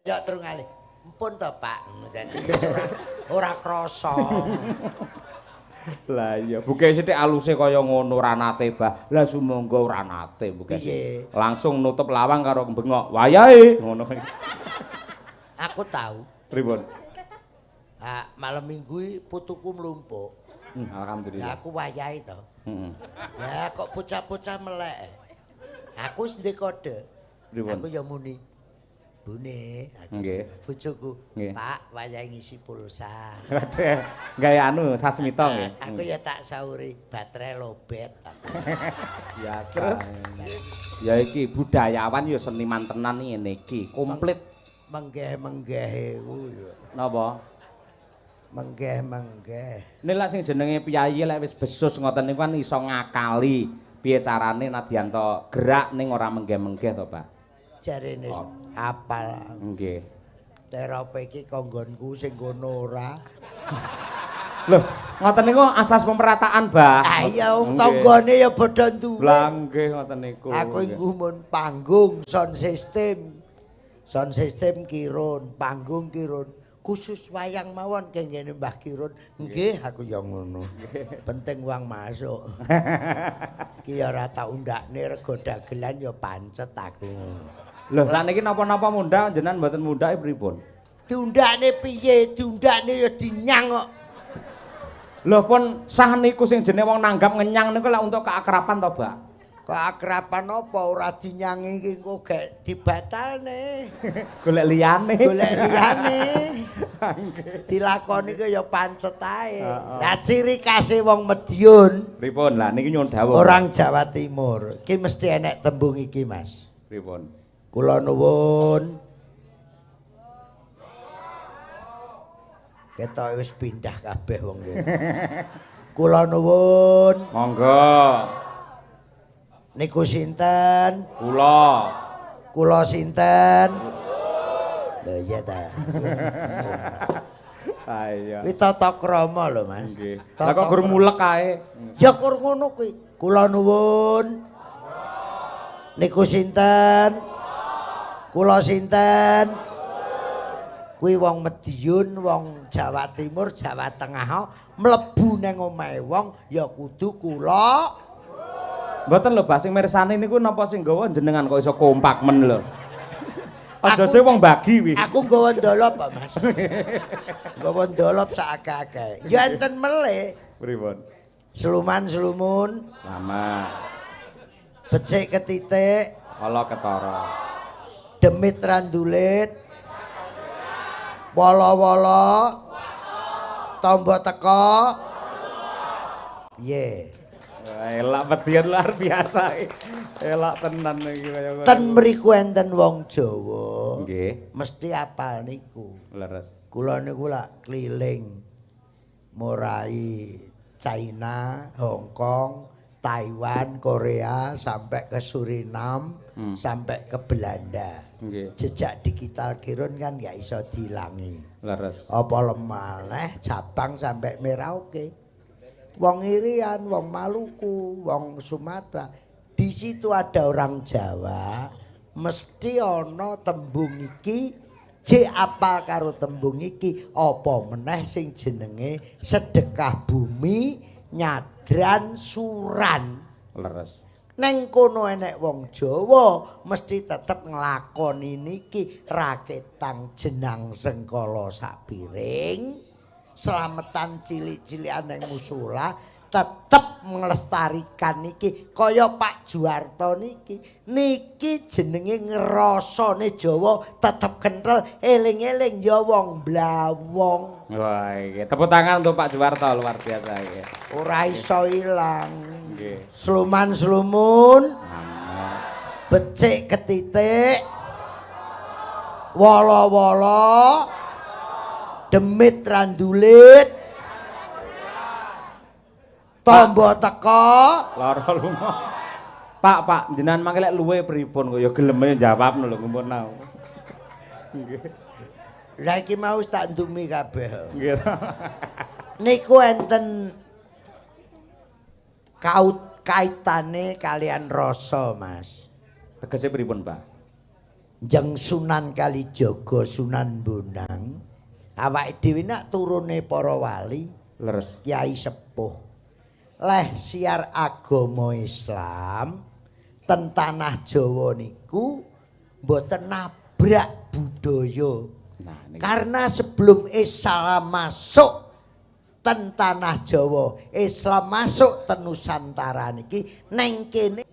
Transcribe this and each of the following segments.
Ya terus ngalih. Empun to, Pak. Ngono dadi ora krasa. Lah iya, buke sithik aluse kaya ngono ora nate, Bah. Lah sumangga ora nate buke. Piye? Langsung nutup lawang karo bengok. Wayahe ngono. Aku tahu. Pripun? Ah, malam Minggu iki putuku mlumpuk. Alhamdulillah. Lah aku wayahe to. Heeh. Ya kok bocah-bocah melek. Aku wis ndek kode. Pripun? Aku ya muni. Bune, aku Nggih. bojoku, Nggih. Pak, wayahe ngisi pulsa. Waduh, gawe anu sasmita nggih. Aku ya tak sauri baterai lobet aku. Ya, terus ya iki budayawan ya seniman tenan ngene iki, komplit. Menggeh-menggehe ku ya. Napa? Menggeh-menggeh. Nek lak sing jenenge piyayi lek wis besus ngoten niku kan iso ngakali piye carane nadyan to gerak ning ora menggeh-menggeh to, Pak. Jarene apal. Nggih. Terope iki kanggonku sing kono ora. Loh, ngoten niku asas pemerataan, Bah. Ah iya wong tanggane ya padha duwe. Lah nggih ngoten niku. Aku nggumun panggung sound system. Sound system Kirun, panggung Kirun. Khusus wayang mawon kengene Mbah Kirun. Nggih, aku ya ngono. Penting uang masuk. Ki ya ora tak undakne rego dagelan ya pancet aku ngono. Loh, sakniki napa-napa mundhak jenengan mboten mundhake pripun? Diundakne piye? Diundakne ya dinyang kok. Lho pun sah niku sing jenenge wong nanggap ngenyang niku lak untuk keakraban to, Pak? Keakraban apa ora dinyangi iki engko gek dibatalne. Golek liyane. Golek liyane. Dilakoni ku ya pancet ae. Lah ciri khase wong Madiun, Pripun? Lah niki nyuwun dawuh. orang Jawa Timur, iki mesti enek tembung iki, Mas. Pripun? Kula nuwun. Ketok wis pindah kabeh wong kene. Kula nuwun. Monggo. Niku sinten? Kula. Kula sinten? Lho iya ta. Ah iya. Kuwi tata krama lho, Mas. Nggih. Lah kok gur mulek kae. Ya kur ngono kuwi. Kula nuwun. Niku sinten? Kula sinten? Kuwi wong Madiun, wong Jawa Timur, Jawa Tengah mlebu nang omahe wong ya kudu kula. Mboten lho, Bah, sing mirsani niku napa sing nggawa jenengan kok iso kompak men lho. Aja-aja wong bagi kuwi. Aku nggawa ndolop, Pak Mas. Nggawa ndolop sak akeh-akeh. Ya enten melih. Pripun? Seluman selumun, Lama. becik ketitik, Kala ketara. Demit randulit, wala-wala, tombo teko. Piye? Wah, elak median luar biasa. Elak tenan iki kaya ngono. Ten mriku enten wong Jawa. Nggih. Mesti apal niku. Leres. Kula niku lak keliling murai China, Hong Kong, Taiwan, Korea, sampai ke Suriname, sampai ke Belanda. Nggih. Jejak digital Kirun kan nggak iso diilangi. Leres. Apa lemaneh Jabang sampai Merauke. Wong Irian, wong Maluku, wong Sumatera. Di situ ada orang Jawa, mesti ana tembung iki, jek apal karo tembung iki, apa meneh sing jenenge sedekah bumi nyadran suran. Leres. Neng kono enek wong Jawa mesti tetep nglakoni niki raketang jenang sengkala sak piring, slametan cilik-cilikan neng musala tetep nglestarikan niki kaya Pak Juwarto niki. Niki jenenge ngrasane Jawa tetep kenthel, eling-eling ya wong Blawong. Wah, iki tepuk tangan untuk Pak Juwarto luar biasa iki. Ora iso ilang. Nggih. Sluman slumun, Amin. Becik ketitik, wala-wala, demit randulit, tombo teko. Lara lunga. Pak, Pak, jenengan mangke lek luwe pripun kok ya geleme jawab lho ngumpul nau. Nggih. Lah iki mau wis tak ndumi kabeh. Nggih. Niku enten kaut kaitane kalian rasa, Mas. Tegese pripun, Pak? Jeng Sunan Kalijaga, Sunan Bonang, awake dhewe nak turune para wali. Leres. Kiai sepuh. Leh siar agama Islam ten tanah Jawa niku mboten nabrak budaya. Nah, niku. Karena sebelum Islam masuk ten tanah Jawa, Islam masuk ten Nusantara niki neng kene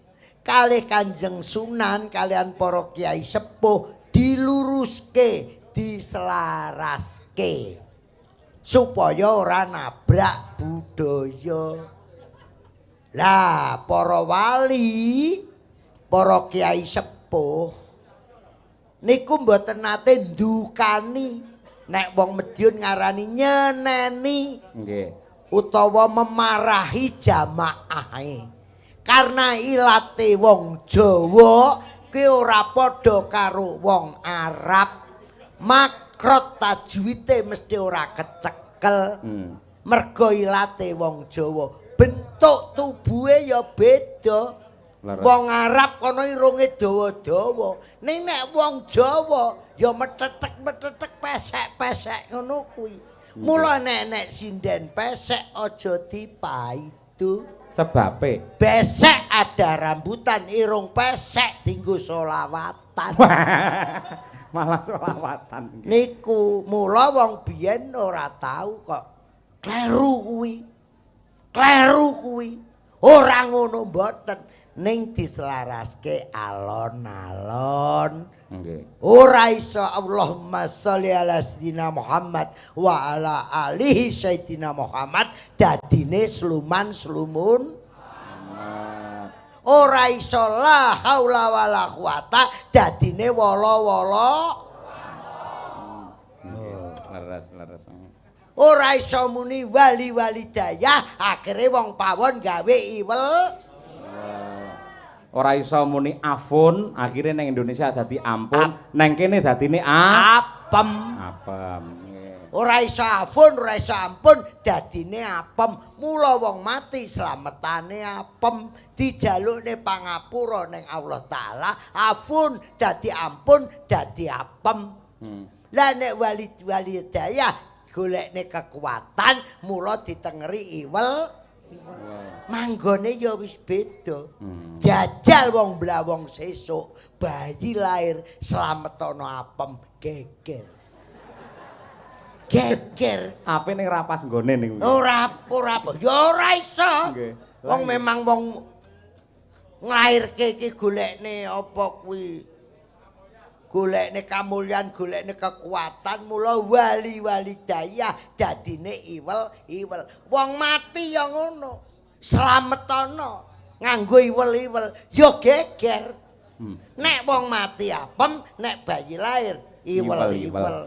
kalih Kanjeng Sunan kalian para kiai sepuh diluruske, diselaraske supaya ora nabrak budaya. Lah, para wali, para kiai sepuh niku mboten nate ndukani, nek wong Madiun ngarani nyeneni. Nggih. Utawa memarahi jamaahe. Karena ilate wong Jawa ki ora padha karo wong Arab. Makrot tajwite mesti ora kecekel. Mergo ilate wong Jawa, bentuk tubuhe ya beda. Leres. Wong Arab kono irunge dawa-dawa. Ning nek wong Jawa ya metetek-metetek, pesek-pesek ngono kuwi. Mula nek nek sinden pesek aja dipaidu. Sebabe? Besek ada rambutan, irung pesek dinggo solawatan. Malah solawatan. Niku mula wong biyen ora tau kok kleru kuwi. Kleru kuwi. Ora ngono mboten, ning diselaraske alon-alon. Nggih. Ora iso Allahumma sholli ala sayyidina Muhammad wa ala alihi sayyidina Muhammad dadine sluman slumun. Ora iso la haula wala quwata dadine wala-wala. Leres, leres. Ora iso muni wali walidayah, akhire wong pawon gawe iwel. Ora iso muni afun, akhire nang Indonesia dadi ampun, nang kene dadine a apem. Apem. Nggih. Ora iso afun, ora iso ampun, dadine apem. Mula wong mati slametane apem, dijalukne pangapura ning Allah Taala, afun dadi ampun, dadi apem. Lah nek wali walidayah golekne kekuatan, mula ditengeri iwel. Manggone ya wis beda. Jajal wong Blawong sesuk bayi lahir slametana apem, geger. Geger. Ape ning rapas nggone niku? Ora ora apa. Ya ora iso. Nggih. Wong memang wong nglairke iki golekne apa kuwi? Golekne kamulyan, golekne kekuatan, mula wali-wali dayah dadine iwel-iwel. Wong mati ya ngono. Slametana nganggo iwel-iwel ya geger. Nek wong mati apem, nek bayi lahir iwel-iwel. Iwel-iwel.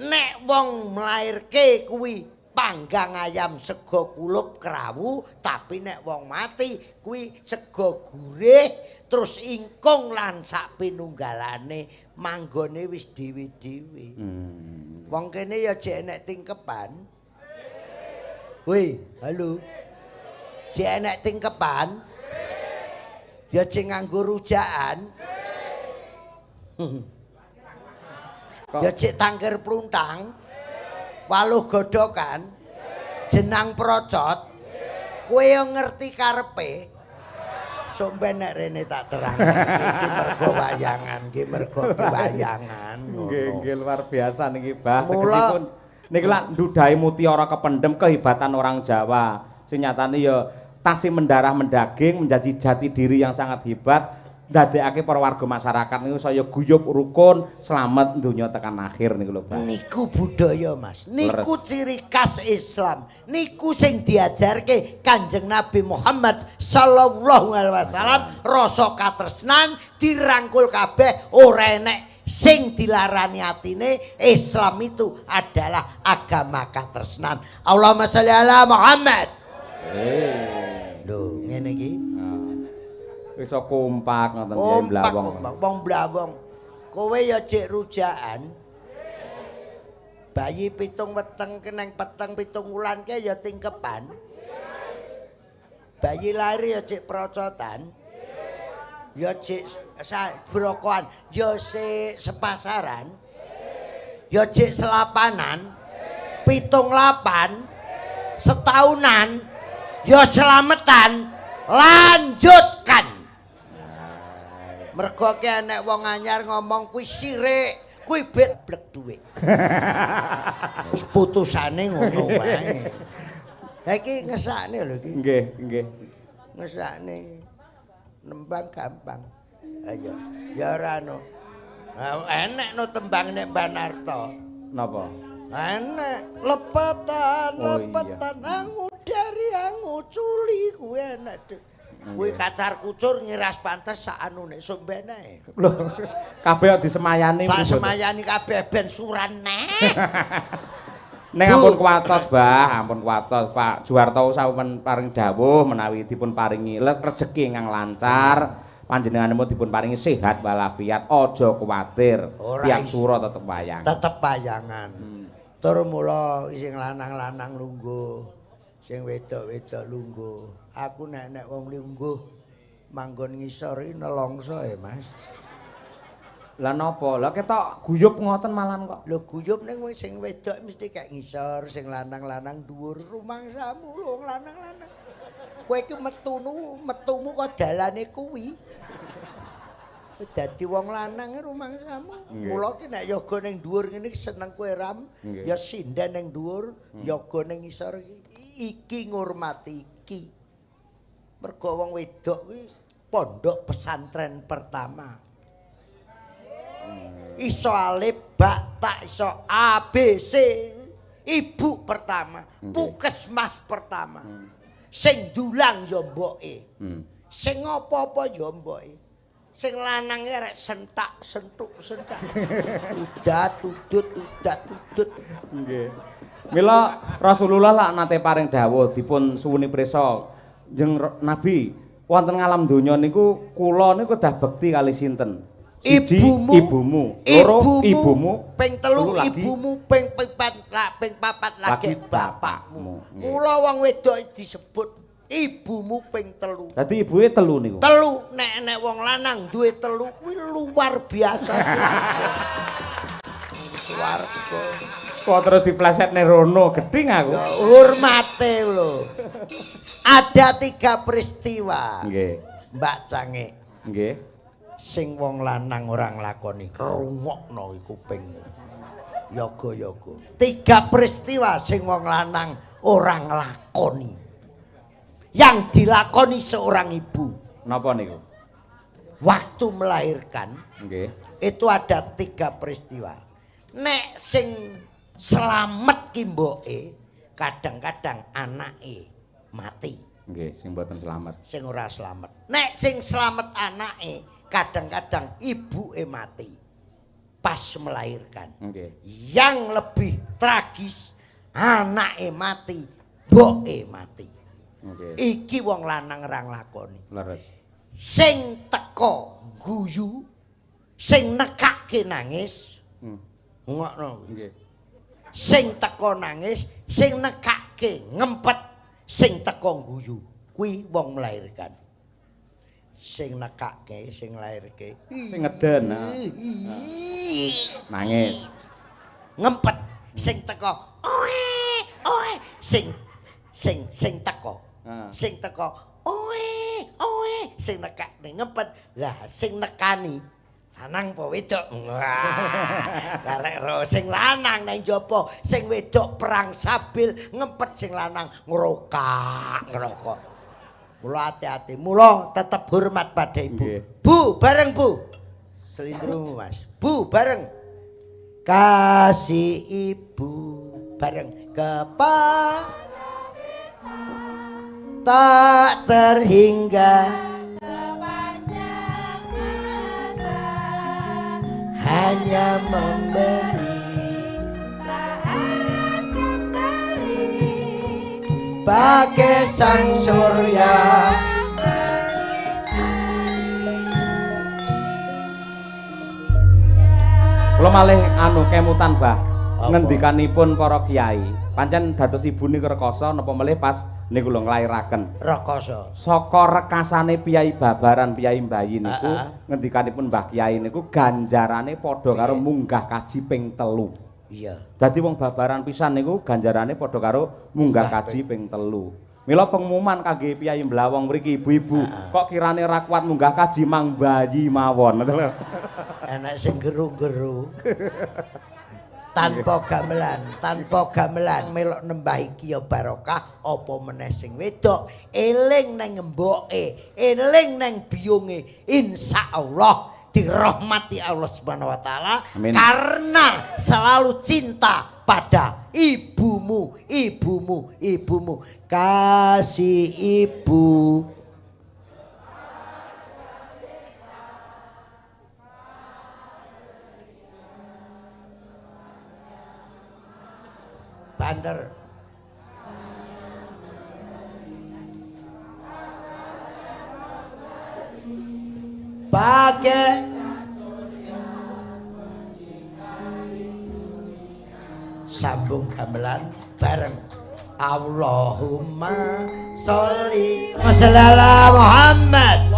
Nek wong mlairke kuwi panggang ayam sego kulup krawu, tapi nek wong mati kuwi sego gurih terus ingkung lan sak pinunggalane, manggone wis dhewe-dhewe. Wong kene ya jek enek tingkepan. Woi, halo. Jek enek tingkepan. Ya jek nganggo rujakan. Kok? Ya cek tangkir pruntang. Waluh godhokan. Jenang procot. Kowe yo ngerti karepe. Sok ben nek rene tak terang iki mergo wayangan, iki mergo ki wayangan ngono. Nggih, nggih, luar biasa niki, Mbah. Mula Tegesipun niki lak ndudahi mutiara kependem kehebatan orang Jawa. Sing nyatane ya tasih mendarah mendaging menjadi jati diri yang sangat hebat, ndadekake para warga masyarakat niku saya guyub rukun, slamet donya tekan akhir niku lho, Mbah. Niku budaya, Mas. Niku ciri khas Islam. Niku sing diajarke Kanjeng Nabi Muhammad sallallahu alaihi wasallam, rasa katresnan dirangkul kabeh, ora enek sing dilarani atine. Islam itu adalah agama katresnan. Allahumma sholli ala Muhammad. Lho, ngene iki. Iso kompak ngoten nggih Kompak, Blawong. Kompak wong Blawong. Kowe ya jek rujakan. Bayi pitung weteng keneng peteng 7 wulan ke ya tingkepan. Bayi lahir ya jek procotan. Ya jek brokoan, ya sik sepasaran. Ya jek selapanan. 78 setahunan ya selametan, lanjutkan. Mergo ki enek wong anyar ngomong kuwi sirik, kuwi bet blek dhuwit. Wis putusane ngono wae. Ha iki ngesakne lho iki. Nggih, nggih. Ngesakne nembang gampang. Ayo, ya ora no. Enek no tembang nek Mbah Narto. Napa? Enek lepetan, Oh, iya. Lepetan angu dari angu culi kuwi enek. Dik. Kuwi kacar kucur ngiras pantes sak anune sombene. Lho, kabeh kok disemayani. Sak Pripun? Semayani kabeh ben suran neh. Ning Bu. Ampun kuwatos, Mbah, ampun kuwatos. Pak Juwarto sampun paring dawuh menawi dipun paringi rejeki ingkang lancar, panjenenganipun dipun paringi sehat walafiat, aja kuwatir. Ora Tiyang iso. Sura tetep wayang. Tetep wayangan. Tur mula sing lanang-lanang lungguh, sing wedok-wedok lungguh. Aku nek nek wong lungguh manggon ngisor iki nelongso ya, Mas. Lah napa? Lah ketok guyub ngoten malam kok. Lho guyub ning wong sing wedok mesti kayak ngisor, sing lanang-lanang dhuwur, rumangsamu lho wong lanang-lanang. Kowe iki metunu, metumu kok dalane kuwi. Dadi wong lanang rumangsamu. Mula ki nek yoga ning dhuwur ngene iki seneng kowe ram, ya sinden ning dhuwur, yoga ning ngisor iki, iki ngurmati iki. Mergo wong wedok kuwi pondok pesantren pertama. Iso alif ba ta iso A B C. Ibu pertama, puskesmas pertama. Sing dulang ya mboke. Sing apa-apa ya mboke. Sing lanang rek sentak sentuk sentak. Udat udut udat udut. Nggih. Mila Rasulullah lak nate paring dawuh dipun suwuni prisa jeng Nabi wonten ngalam donya niku kula niku kedah bekti kali sinten? Siji, Ibumu, ibumu, loro ibumu, ibumu, ping telu telu lagi. Ibumu, ping papat ping papat lagi Lagi bapakmu. Bapakmu. Nggih. Mula wong wedok disebut ibumu ping telu. Dadi ibuke telu niku. Telu nek nek wong lanang duwe telu kuwi luar biasa swarga. Swarga. Kok terus diplesetne rono gedhing aku. Ya, hormate lho. Ada tiga peristiwa. Nggih. Mbak Cange Nggih. Sing wong lanang ora nglakoni, rungokno iku kupingmu. Yoga-yoga. Tiga peristiwa sing wong lanang ora nglakoni. Yang dilakoni seorang ibu Napa niku? Waktu melahirkan itu ada tiga peristiwa. Nek sing selamet ki mboke, kadang-kadang anake mati. Nggih, sing mboten selamat. Sing ora selamet. Nek sing selamet anake, kadang-kadang ibuke mati pas melahirkan. Yang lebih tragis, anake mati, mboke mati. Iki wong lanang ora nglakoni. Leres. Sing teko guyu, sing nekake nangis. Ngokno. Nggih. Sing teko nangis, sing nekake ngempet, sing teko guyu. Kuwi wong melahirkan. Sing nekake, sing lairke. Sing ngeden, ha. Nangis. Ngempet, sing teko oe, oe, sing sing sing teko. Sing teko oe, oe, sing nekake ngempet. Lah sing nekani lanang apa wedok? Wah, karek ro sing lanang nang jaba, sing wedok perang sabil ngempet sing lanang ngrokak, ngrokok. Mula hati-hati, mula tetep hormat pada ibu. Bu, bareng Bu. Selindrumu, Mas. Bu, bareng. Kasih ibu bareng kepa tak terhingga Sepanjang masa hanya memberi tak harap kembali bagai sang surya. Kula malih anu kemutan, Bah. Apa? Ngendikanipun para kiai. Pancen dados ibu niku rekoso napa melih pas Niku lho nglairaken. Rekoso. Saka rekasane Piyai Babaran, Piyai Mbayi niku ngendikanipun Mbah Kiai niku ganjarane padha karo munggah kaji ping 3. Iya. Dadi wong Babaran pisan niku ganjarane padha karo munggah kaji ping 3. Mila pengumuman kangge Piyai Blawong mriki ibu-ibu, kok kirane ra kuat munggah kaji mang bayi mawon. Enek sing geru-geru. Tanpa gamelan, tanpa gamelan melok nembah iki ya barokah, apa meneh sing wedok eling nang emboke, eling nang biyunge, insyaallah dirahmati Allah Subhanahu wa taala. Amin. Karena selalu cinta pada ibumu, ibumu, ibumu. Kasih ibu. Banter. Pakai sambung gamelan bareng. Allahumma sholli ala Muhammad.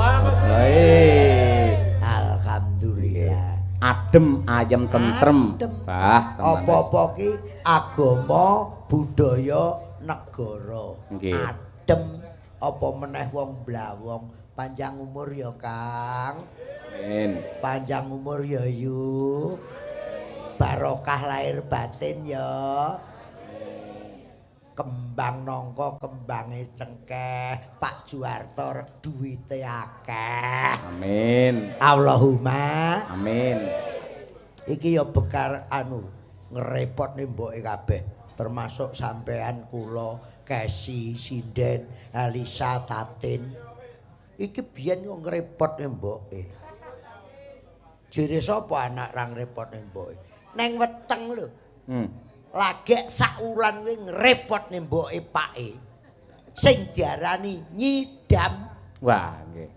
Alhamdulillah. Adem ayem tentrem. Bah, tenan. Apa-apa ki agama, budaya, negara. Adem apa meneh wong Blawong. Panjang umur ya, Kang. Amin. Panjang umur ya, Yu. Barokah lahir batin ya. Kembang nangka kembange cengkeh, Pak Juwarto duwite akeh. Amin. Allahumma amin. Iki ya bekar anu ngerepotne mboke kabeh, termasuk sampean kula, Kesi, Sinden, Elisa, Tatin. Iki biyen kok ngrepotne mboke. Jere sapa anak ra ngrepotne mboke? Neng weteng lho. Lagek sak wulan kuwi ngrepotne mboke pake. Sing diarani nyidam. Wah, nggih.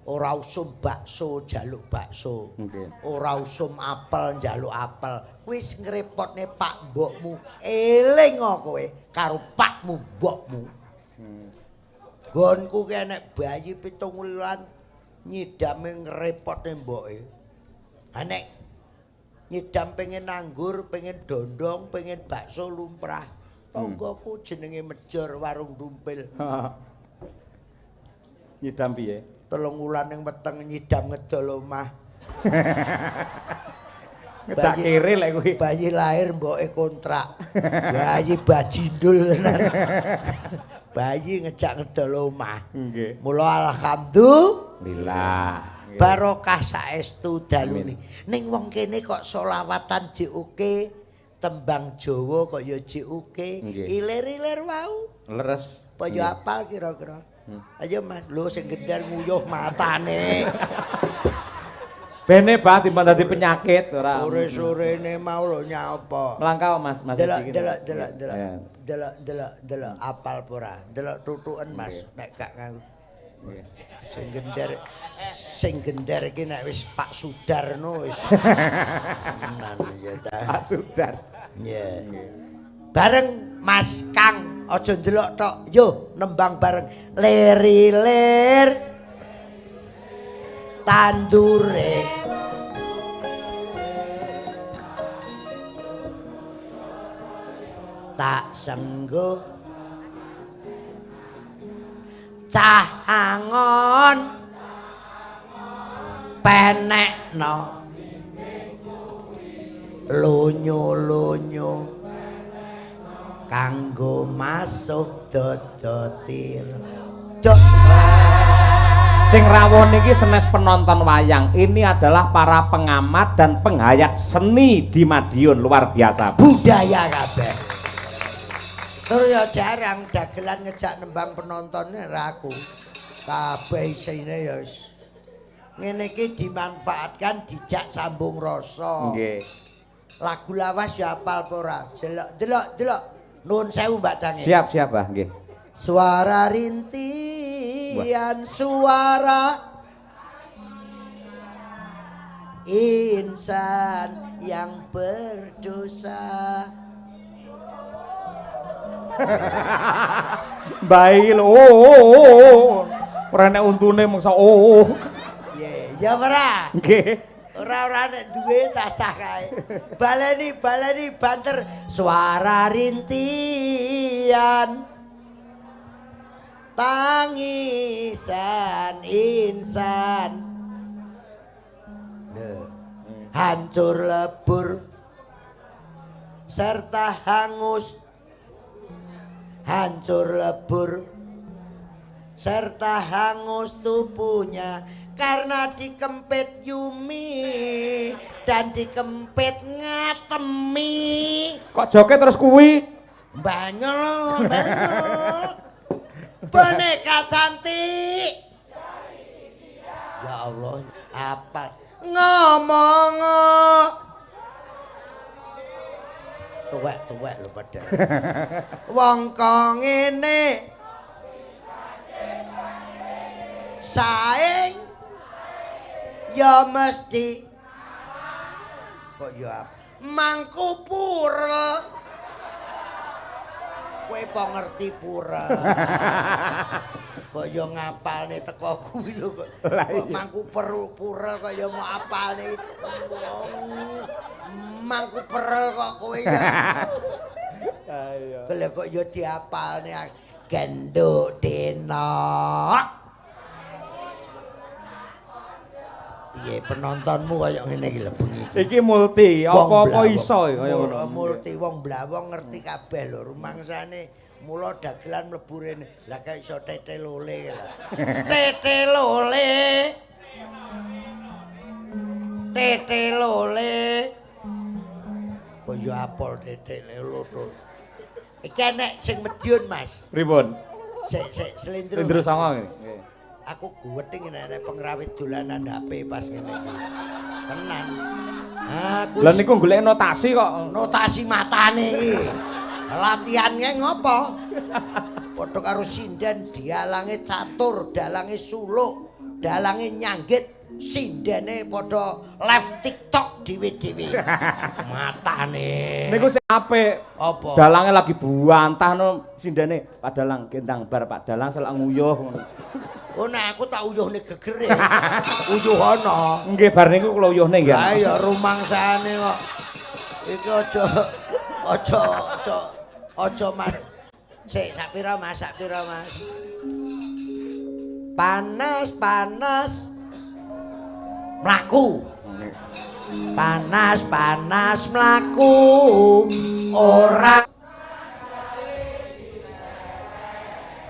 Ora usum bakso njaluk bakso. Nggih. Ora usum apel njaluk apel. Kuwi sing ngrepotne pak mbokmu. Eling kowe karo pakmu mbokmu. Gonku ki enek bayi 7 wulan nyidame ngrepotne mboke. Ha nek nyidam pengen anggur, pengen dondong, pengen bakso lumrah. Tanggaku jenenge Mejor warung Dumpil. Nyidam piye? 3 wulan ning weteng nyidam ngedol omah. Ngejak kere lek kuwi. Bayi lahir mboke kontrak. Bayi bajindul tenan. Bayi ngejak ngedol omah. Nggih. Mula alhamdulillah. Barokah saestu dalune. Ning wong kene kok solawatan jek oke, tembang Jawa kok ya jek oke, ilir-ilir wau. Leres. Apa ya apal kira-kira? Ayo Mas, lho sing gender nguyuh matane. Bene bah timbang dadi penyakit ora. Sore-sorene mau lho nyapa. Melangkah Mas, Mas. Delok delok delok delok. Delok delok delok apal apa ora? Delok tutuken Mas nek gak nganggo. Sing gender iki nek wis Pak Sudarno wis. Tenan ya ta. Pak Sudar. Iya. Bareng Mas Kang aja ndelok tok. Yo nembang bareng. Lir-lir tandure tak sengguh cah angon penekno lunyu-lunyu kanggo masuh dodotir. Sing rawuh niki senes penonton wayang. Ini adalah para pengamat dan penghayat seni di Madiun, luar biasa. Budaya kabeh. Terus ya jarang dagelan ngejak nembang penontonnya ra aku. Kabeh isine ya wis. Ngene iki dimanfaatkan dijak sambung rasa. Nggih. Lagu lawas ya apal apa ora? Delok delok delok. Nuwun sewu Mbak Cange. Siap siap Mbah nggih. Suara rintian suara insan yang berdosa. Mbae iki lho. Oh, oh, oh, oh. Ora enek untune mangsa oh. Oh. Piye? Ya ora. Nggih. Ora ora nek duwe cacah kae. Baleni baleni banter suara rintian. Tangisan insan. Lho. Hancur lebur serta hangus. Hancur lebur serta hangus tubuhnya karena dikempit Yumi dan dikempit Ngatemi. Kok joget terus kuwi? Banyol, banyol. Boneka cantik. Ya Allah, apa ngomong tuwek-tuwek lho padha. Wong kok ngene saing ya mesti kok ya mangku purel. Kowe apa ngerti purel? Kok ya ngapalne teko kuwi lho kok. Kok mangku purel kok ya mau apalne. Mangku perel kok kowe ya. Iya. Lha kok ya diapalne genduk denok. Piye penontonmu kaya ngene iki lho bengi iki. Iki multi, Wong apa-apa Blawong. iso kaya ngono. Multi wong Blawong ngerti kabeh lho rumangsane mula dagelan mlebu rene. Lah kaya iso tetelole lho. Tetelole. Tetelole. Kaya apol tetelole to. Iki enek sing Mediun, Mas. Pripun? Sik sik slendro. Slendro Mas. songo nggih. Aku guwething nek enek pengrawit dolanan HP pas ngene iki. Tenan. Aku Lah niku golek notasi kok. Notasi matane iki. Latihannya ngopo? Padha karo sinden dialange catur, dalange suluk, dalange nyanggit, sindene padha live TikTok dhewe-dhewe. Matane. Niku sing apik. Apa? Dalange lagi buantah no sindene Pak Dalang gendang bar Pak Dalang selak nguyuh ngono. Oh nek aku tak uyuhne gegere. Uyuh ana. Nggih bar niku kula uyuhne nggih. Lah ya rumangsane kok. Iki aja aja aja aja Mas. Sik sak pira Mas, sak pira Mas. Panas panas. Mlaku. Panas panas mlaku ora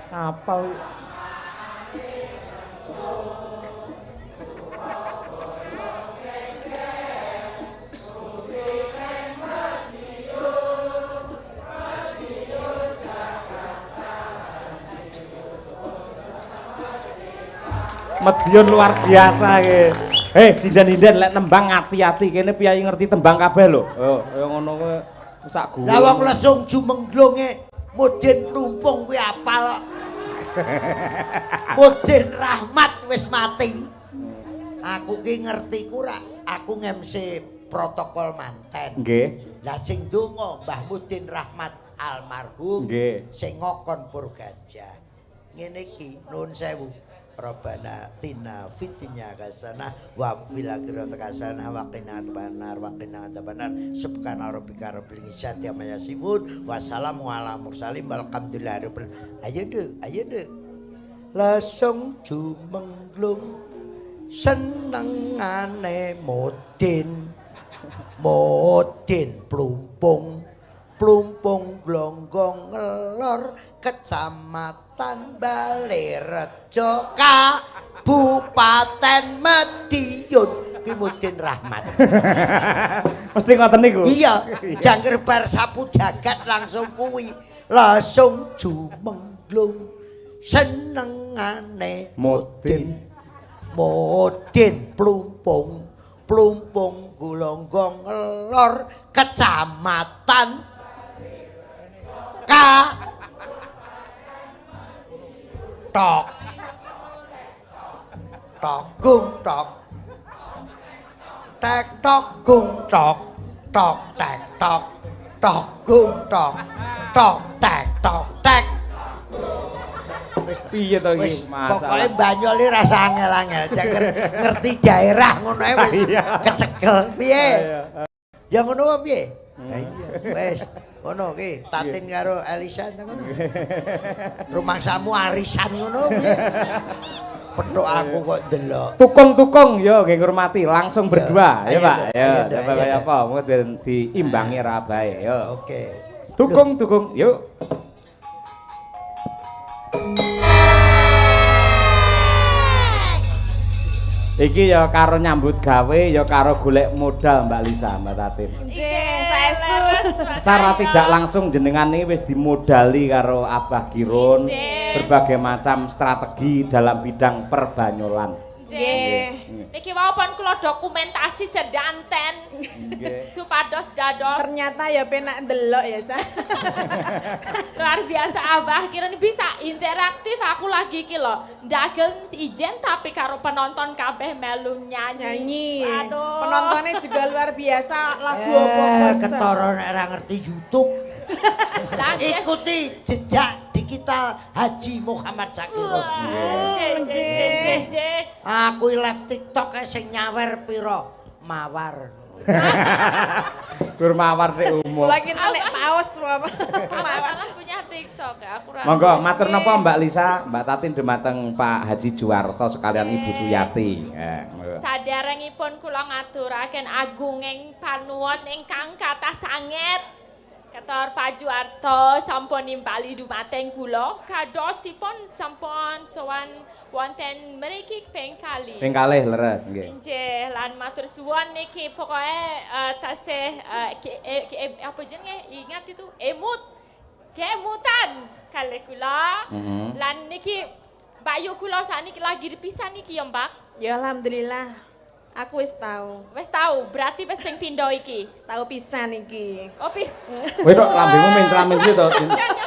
Apal. Medion luar biasa iki. Sinden-sinden lek nembang ati-ati kene piyayi ngerti tembang kabeh lho. Yo, kaya ngono kuwi sak guru. Lah wong lesung jumenglunge Mudin Plumpung kuwi apal kok. Mudin Rahmat wis mati. Aku ki ngerti ku rak aku ngemsi protokol manten. Nggih. Lah sing donga Mbah Mudin Rahmat almarhum Nggih. sing ngokon Purgajah. Ngene iki nuwun sewu. Robbana tina fitinya hasanah wa fil akhirati hasanah wa qina adzabannar wa qina adzabannar subhana rabbika rabbil izzati amma yasifun wa salamun ala mursalin walhamdulillahi rabbil ayo nduk ayo nduk lesung jumenglung senengane Mudin Mudin Plumpung Plumpung Glonggong Ngelor Kecamatan Balerejo Kabupaten Madiun ki Mudin Rahmat. Mesti ngoten niku. Iya, jangkir bar sapu jagat langsung kuwi, langsung jumenglung senengane Mudin. Mudin Plumpung Plumpung Glonggong Ngelor Kecamatan K Tok Tok gung tok tek tok gung tok tok tek tok tok gung tok tok tek tok tek. Wis. Piye to iki Wis, masalah? pokoke Banyol iki rasa angel-angel, cek ngerti daerah ngono ae wis kecekel. Piye? Ya ngono apa piye? Ha iya, wis. Ngono ki, Tatin karo Elisa ngono. Rumangsamu arisan ngono piye? Petuk aku kok ndelok. Tukung-tukung yo nggih ngurmati langsung berdua ya Ayo, Pak. Nduk. Ya, Ayo, Nduk. coba Ayo, kaya Nduk. apa mungkin ben diimbangi ra bae yo. Oke. Tukung-tukung yuk. Iki ya karo nyambut gawe ya karo golek modal Mbak Lisa, Mbak Tatin. Nggih, saestu. Secara tidak langsung jenengan ini wis dimodali karo Abah Kirun berbagai macam strategi dalam bidang perbanyolan. Nggih. Niki wau pun kula dokumentasi sedanten Nggih. supados dados Ternyata ya penak ndelok ya, Sa. luar biasa Abah Kirun bisa interaktif aku lagi iki lho. Ndagel ijen tapi karo penonton kabeh melu nyanyi. Nyanyi. Aduh. Penontonnya juga luar biasa lagu apa Ketara nek ora ngerti YouTube. Lah, nggih. Ikuti jejak digital Haji Muhammad Sakirun. Wah, jeh, jeh, jeh, jeh. Aku live TikTok ae sing nyawer pira? Mawar. Gur mawar nek umum. Lagi nek paus apa. Aku malah punya TikTok ya, aku ora- Monggo matur napa Mbak Lisa, Mbak Tatin dumateng Pak Haji Juwarto sekalian Ibu Suyati. Monggo. Saderengipun kula ngaturaken agunging panuwun ingkang kathah sanget. Ketor Pak Juwarto sampun nimbali dumateng kula, kadosipun sampun sowan wonten mriki ping kalih. Ping kalih leres nggih. Nggih, lan matur suwun niki pokoke tasih apa jenenge ingat itu emut. Kemutan kalih kula. Lan niki Mbak Yu kula sakniki lagi dipisah niki ya, Mbak. Ya alhamdulillah. Aku wis tau. Wis tau, berarti wis ping pindho iki. Tau pisan iki. Oh, pi. Kowe tok lambemu mencla-mencli to.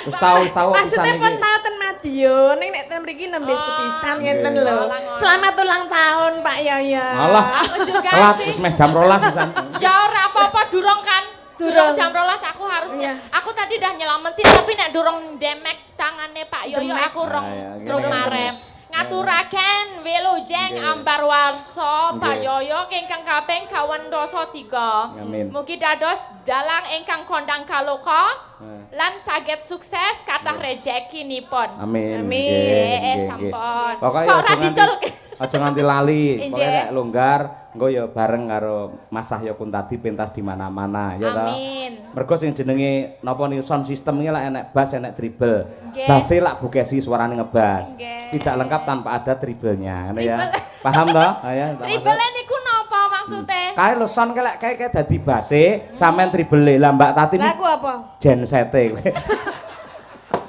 Wis tau wis tau pisan Maksudnya pun iki. tau ten Madiun, ning nek ten mriki nembe sepisan ngenten Nggih. lho. Selamat ulang tahun Pak Yoyo. Alah. Aku juga Telat sih. wis meh jam 12 pisan. Ya ora apa-apa durung kan. Durung Durung. jam 12 aku harusnya. Iya. Aku tadi udah nyelamatin tapi nek durung demek tangane Pak Yoyo Demek. aku rong Ah, ya, ngene, rong ngene. marem. Ngaturaken wilujeng Nggih. ambar warsa Pak Nggih. Yoyo ingkang kaping 83. Amin. Mugi dados dalang ingkang kondang kaloka Eh. lan saged sukses kathah rejekinipun. Amin. Amin. Nggih, nggih, nggih. Sampun. Pokoke Kok aja ora nganti- diculke? Aja nganti lali. Injih. Pokoke nek longgar engko ya bareng karo Mas Cahyo Kuntadi pentas di mana-mana ya toh. Amin. Mergo sing jenenge napa niku sound system iki lak enek bass enek dribble. Nggih. Basse lak bukesi suarane ngebas. Nggih. Tidak lengkap tanpa ada dribblenya, ngono ya. Dribble. Paham toh? Ayo, tak masuk. Dribble niku napa maksude? Kae lho sound kae lek kae kae dadi basse, sampean dribble. Lah Mbak Tatin Lah aku apa? gensete.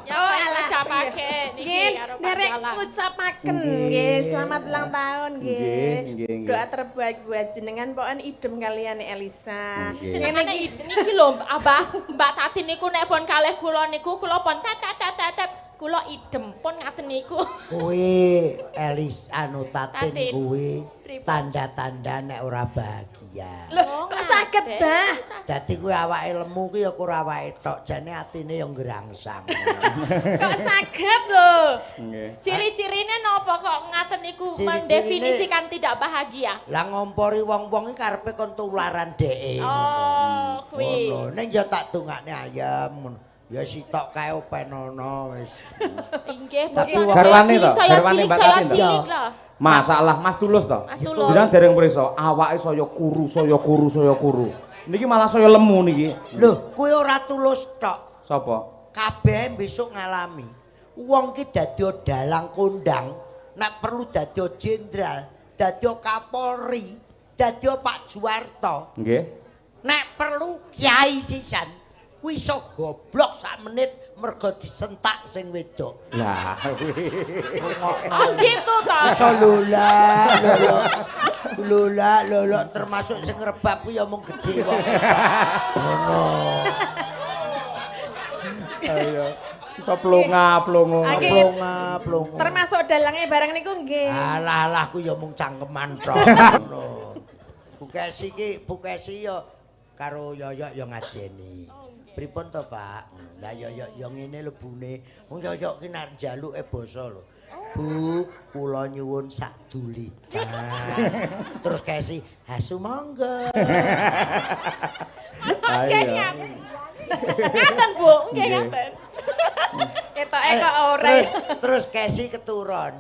Ya Oh, oh, alah. ucapake niki Nggih, karo Pak nderek Dalang. ngucapaken Nggih. nggih, selamat ulang tahun Nggih, nggih. nggih, nggih. Doa terbaik buat jenengan pokoknya idem kalian Elisa. Nggih. Senengane niki lho Abah, Mbak Tatin niku nek pun kalih kula niku kula pun tet tet tet tet, tet kula idem pun ngaten niku. Kuwi Elis anu Tatin Tatin. kuwi Pripun? tanda-tanda nek ora bahagia. Loh, kok saged, Bah? Dadi kuwi awake lemu kuwi ya ora awake tok, jane atine ya ngrangsang. Kok saged lho? Nggih. Ciri-cirine napa kok ngaten niku Ciri-cirine- mendefinisikan tidak bahagia? Lah ngompori wong-wong iki karepe kon tularan dheke. Oh, kuwi. Ngono. Ning ya tak dongakne ayem ngono. Ya sitok kae openono wis. Inggih, Tapi bocah wong- saya Garwane cilik, to, saya garwane cilik, Mbak saya Tatin to? cilik lah. Masalah Mas Tulus to. Mas Tulus. Jenengan dereng pirsa, awake saya kuru, saya kuru, saya kuru. Niki malah saya lemu niki. Lho, kuwi ora tulus tok. Sapa? Kabeh besok ngalami. Wong ki dadi dalang kondang, nek perlu dadi jenderal, dadi Kapolri, dadi Pak Juwarto. Nggih. Nek perlu kiai sisan, kuwi iso goblok sak menit mergo disentak sing wedok. Lah kuwi. Rungokno. Oh gitu toh. Iso lola, lolo. Lola, lolo termasuk sing rebab kuwi ya mung gedhe wong. Ngono. Ayo. Iso plonga-plongo. Oke. Plonga, plongo. Termasuk dalangnya barang niku nggih. Alah alah ku ya mung cangkeman tok. Ngono. Bu Kesi iki, Bu Kesi ya karo Yoyok ya ngajeni. Pripun to, Pak? Lah Yoyok ya ngene lho bune. Wong Yoyok ki nek njaluke basa lho. Bu, kula nyuwun sak dulitan. Terus Kesi, "Ha sumangga." Ayo. Ngaten, Bu. Nggih ngaten. Ketoke kok ora. Terus Kesi keturun.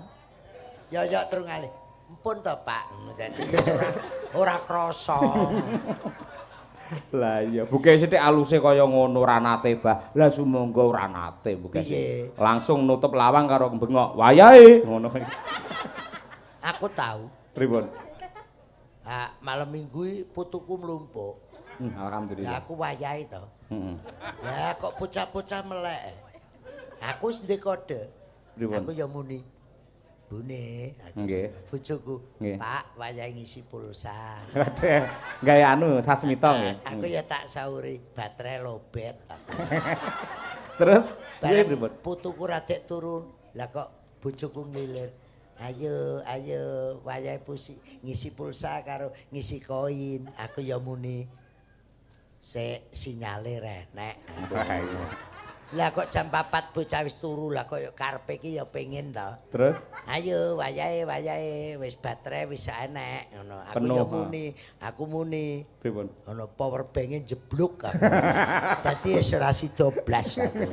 Yoyok terus ngalih. Empun to, Pak. Dadi ora krasa. Lah iya, buke sithik aluse kaya ngono ora nate, Bah. Lah sumangga ora nate buke. Piye? Langsung nutup lawang karo bengok. Wayahe ngono. Aku tahu. Pripun? Ah, malam Minggu iki putuku mlumpuk. Alhamdulillah. Lah aku wayahe to. Heeh. Lah kok bocah-bocah melek. Aku wis ndek kode. Pripun? Aku ya muni. Bune, Nggih. bojoku, Nggih. Pak, wayahe ngisi pulsa. Waduh, gawe anu sasmita nggih. Aku ya tak sauri baterai lobet. Terus piye Bareng pripun? putuku radek turu, lah kok bojoku nglilir. Ayo, ayo, wayahe ngisi pulsa karo ngisi koin. Aku ya muni sik sinyale renek. Aku. Lah kok jam 4 bocah wis turu, lah kok ya karepe iki ya pengen to. Terus Ayo wayahe wayahe wis baterai wis enek ngono. Aku Penuh, ya ha. muni, aku muni. Pripun? Ono power bank-e jeblok aku. Dadi wis ora sida blas aku.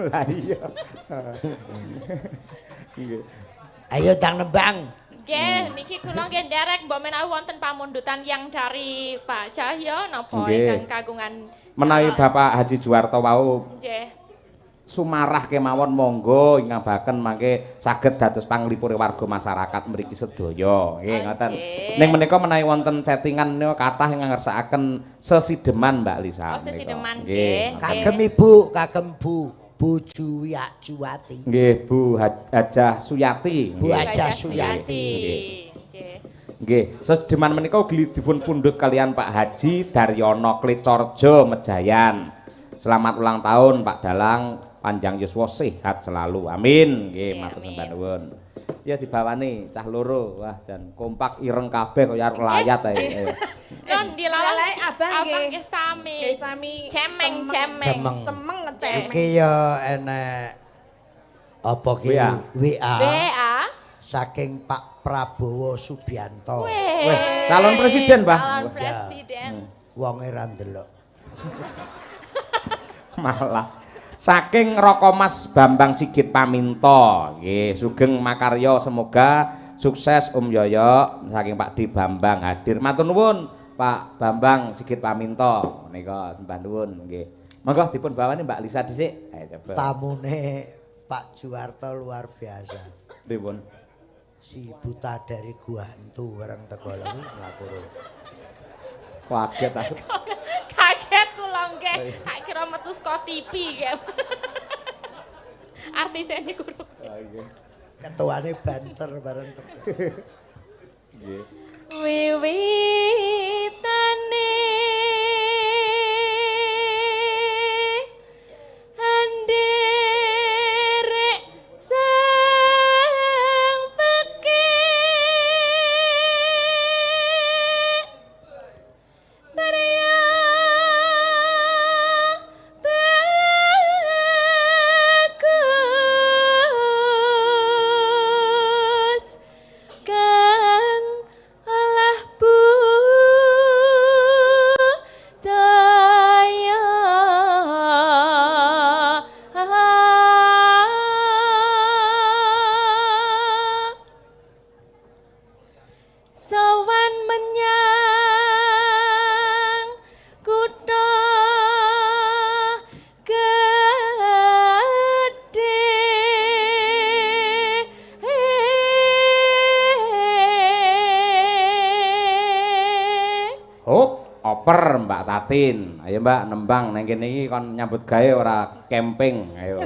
Lah iya. Nggih. Ayo tang nembang. Nggih, niki kula nggih nderek mbok menawi wonten pamundutan yang dari Pak Cahyo napa Nggih. ingkang kagungan Menawi Bapak Haji Juwarto wau nggih. sumarah kemawon monggo ingkang baken mangke saged dados panglipure warga masyarakat mriki sedaya. Nggih ngoten. Nggih. Ning menika menawi wonten chattingan menika kathah ingkang ngersakaken sesideman Mbak Lisa. Oh, menika. sesideman, Nggih. nggih. Kagem Ibu, kagem Bu, Bu Juwiak Juwati. Nggih, Bu Hajah Suyati. Bu Nggih. Hajah Suyati. Nggih. Nggih, sesideman menika ugi dipun pundhut kalian Pak Haji Daryono Klecorjo Mejayan. Selamat ulang tahun Pak Dalang, panjang yuswa sehat selalu. Amin. Nggih, matur sembah nuwun. Ya dibawani cah loro. Wah, jan kompak ireng kabeh kaya arep layat ae. Non dilalah Dilalah abang nggih. nggih sami. Nggih sami. Cemeng cemeng. Cemeng. Cemeng ngecek. Iki ya enek apa ki WA. WA WA. saking Pak Prabowo Subianto. Weh, calon presiden, Pak. Calon Wah. presiden. Wonge ra ndelok. Malah saking Rokomas Bambang Sigit Paminto. Nggih, sugeng makarya semoga sukses Om Yoyo saking Pak D Bambang hadir. Matur nuwun Pak Bambang Sigit Paminto. Menika sembah nuwun nggih. Monggo dipun bawani Mbak Lisa dhisik. Ayo coba. Tamune Pak Juwarto luar biasa. Pripun? Si buta dari gua hantu bareng teko lho mlaku. Kaget aku. Kaget kula nggih. Tak kira metu saka TV nggih. Artise niku. Ketuane Banser bareng teko. Nggih. Wiwitane anderek sang pekik Pria bagus kang alah budaya. Sowan menyang kutha gedhe. Hop, oper Mbak Tatin. Ayo Mbak nembang nang kene iki kon nyambut gawe ora camping. Ayo.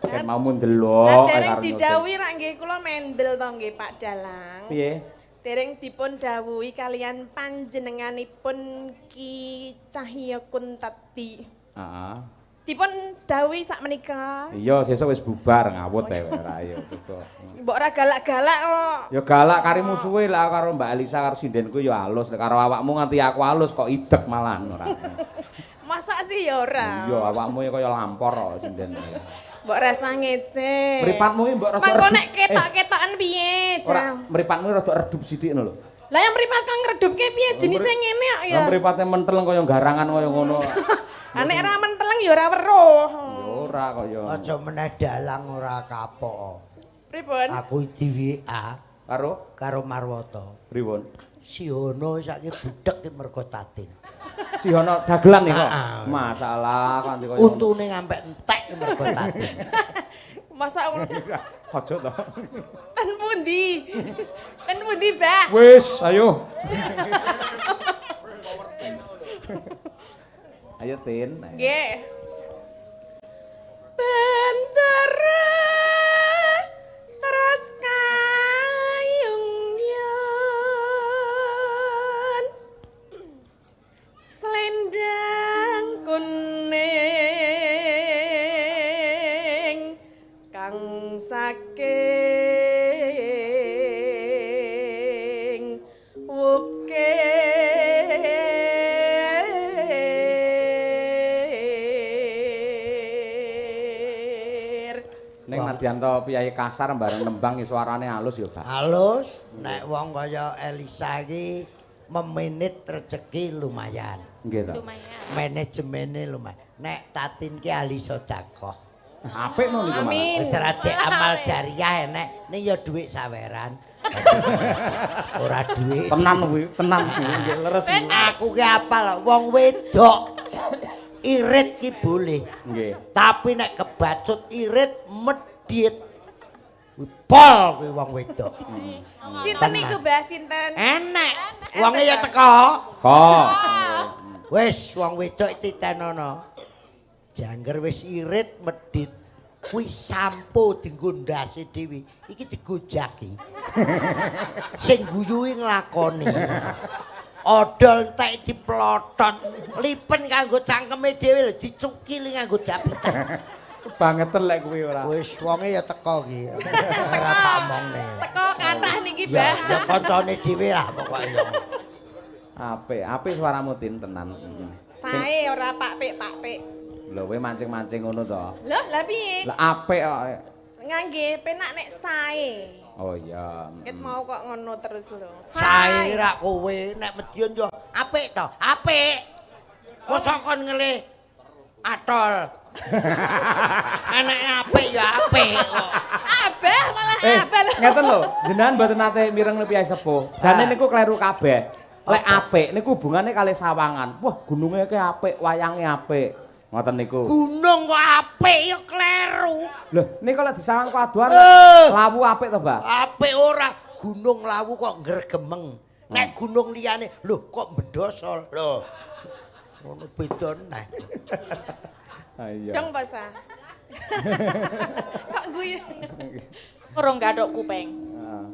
Ken mau Lah ndelok dereng didhawuhi rak nggih kula mendel to nggih Pak Dalang. Piye? Dereng dipun dawuhi kalian panjenenganipun Ki Cahya Kuntadi. Heeh. Dipun dawuhi sak menika. Iya, sesuk wis bubar ngawut ae ora ayo cukup. Mbok ora galak-galak kok. Ya galak kari musuhe lah karo Mbak Elisa karo sindenku ya alus, nek karo awakmu nganti aku alus kok idek malahan ora. Masa sih ya ora. Iya, awakmu ya kaya lampor kok sinden. Mbok rasa ngece. Mripatmu iki mbok rada mangko nek ketok-ketokan piye, Jal? Ora, mripatmu rada redup sithik ngono lho. Lah yang mripat kang ngredupke piye jenise ngene kok ya. Lah mripate menteleng kaya garangan kaya ngono. Ah nek ora menteleng ya ora weruh. Ya ora kaya. Aja meneh dalang ora kapok. Pripun? Aku di WA karo Marwoto. Pripun? Sihono saiki budhek ki mergo Tatin. Sihono dagelan nika. Masalah kanthi kaya. Untune ngampe entek ki mergo Tatin. Masa ngono. Aja to. Ten pundi? Ten pundi, Mbah? Wis, ayo. Ayo Tin. Nggih. Bentara terus kayung yen selendang kuning kang saking wukir. Ning nadyan to piyayi kasar bareng nembang suarane halus ya, Pak. Halus, nek wong kaya Elisa iki memenit rezeki lumayan. Nggih to. Lumayan. Manajemene lumayan. Nek Tatin ki ahli sedekah. Apik no niku malah. Wis rada amal jariah enek, ning ya dhuwit saweran. Ora dhuwit. Tenan kuwi, tenan nggih leres. Aku ki apal wong wedok irit ki boleh. Nggih. Tapi nek kebacut irit medhit. Pol kuwi wong wedok. Sinten niku, Mbah? Sinten? Enek. Wonge ya teko. Kok. Wis wong wedok titenono. Jangger wis irit medhit. Kuwi sampo dienggo ndase dhewe. Iki digojaki. Sing guyuhi nglakoni. Odol entek diplotot. Lipen kanggo cangkeme dhewe lho dicukili nganggo japitan. Bangeten lek kuwi ora. Wis wonge ya teko iki. Ora tak omongne. Teko kathah niki, Mbah. Ya kancane dhewe lah pokoke. Apik, apik suaramu Tin tenan. Sae ora pak-pik-pak-pik. Lho kowe mancing-mancing ngono to. Lho, lah piye? Lah apik kok. Ngangge penak nek sae. Oh iya. Ket mau kok ngono terus lho. Sae rak kowe nek Medion yo apik to? Apik. Mosok kon ngelih atol. Enek apik ya apik kok. Abah malah abah. Ngeten lho, jenengan mboten nate mireng piye sepuh. Jane niku kleru kabeh. Lek apik niku hubungane kalih sawangan. Wah, gununge ki apik, wayange apik. Ngoten niku. Gunung kok apik ya kleru. Lho, niku lek disawang kadoan Lawu apik to, Mbah? Apik ora, Gunung Lawu kok ngregemeng. Nek gunung liyane lho kok mbedosol. Lho. Ngono beda neh. Ha iya. Dong, Pak Sa. Kok guyu. Urung gathuk kuping. Heeh.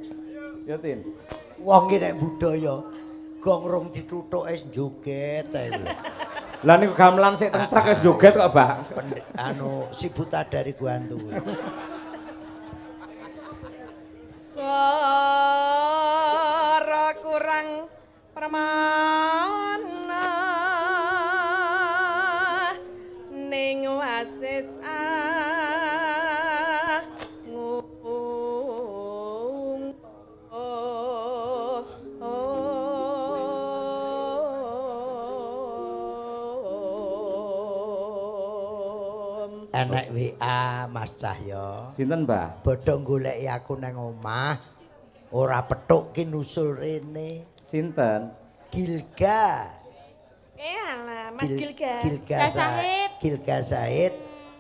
Ya, Tin. Wong ki nek budaya gong rong dituthuk wis joget ae. Lah niku gamelan sik teng truk wis joget kok, Mbah. Anu si buta dari Guantu. Suara kurang permana ning wasis Enek WA Mas Cahyo. Sinten, Mbah? Bodho goleki aku nang omah. Ora petuk ki nusul rene. Sinten? Gilga. Alah, Mas Gilga. Gilga Said. Gilga Said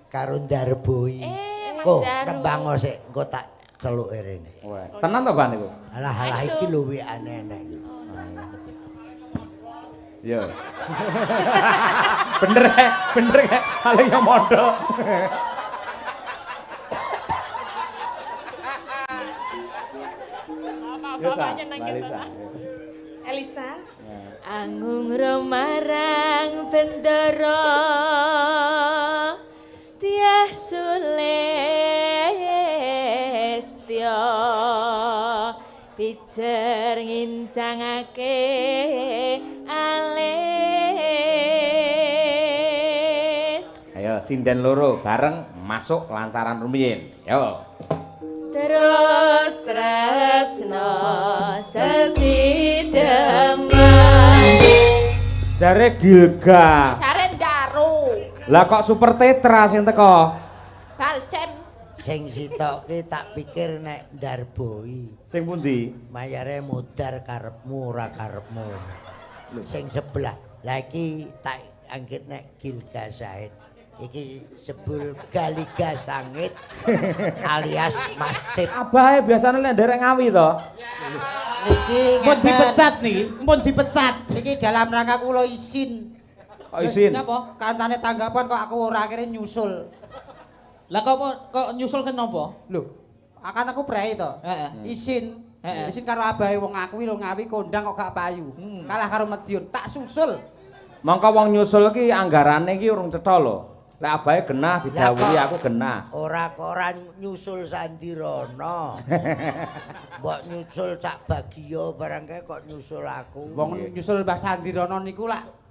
karo Darboi. Mas Kok Daru. nembang sik engko tak celuke rene. Wah, tenan to, Mbah niku? Alah alah iki lho WA-ne enek iki. Iya. Bener eh, bener eh. Paling yang mondok. Ya, Sa, Mbak Elisa. Elisa. Angung romarang bendara Jejer ngincangake alis. Ayo sinden loro bareng masuk lancaran rumiyin. Yo. Terus tresno sesideman. Jare Gilga. Jare Ndaru. Lah kok super tetra sing teko? Balsem. Sing sitok ki tak pikir nek ndarboi. Sing pundi? Mayare modar karepmu ora karepmu. Sing sebelah. Lah iki tak anggit nek Gilga Said. Iki sebul Galiga Sangit alias masjid. Abahe biasane lek nderek Ngawi to. Niki Pun dipecat niki, pun dipecat. Niki dalam rangka kula isin. Kok isin? Napa? Kancane tanggapan kok aku ora akhirnya nyusul. Lah kok kok nyusul ke napa? Lho, akan aku prei to. Heeh. Isin. Heeh. Isin karo abahe wong aku lho Ngawi kondang kok gak payu. Kalah karo Madiun, tak susul. Mongko wong nyusul ki anggarane ki urung cetha lho. Lek abahe genah didhawuhi aku genah. Ora kok ora nyusul Sandirono. Mbok nyusul Cak Bagio barang kae kok nyusul aku. Wong nyusul Mbah Sandirono niku lak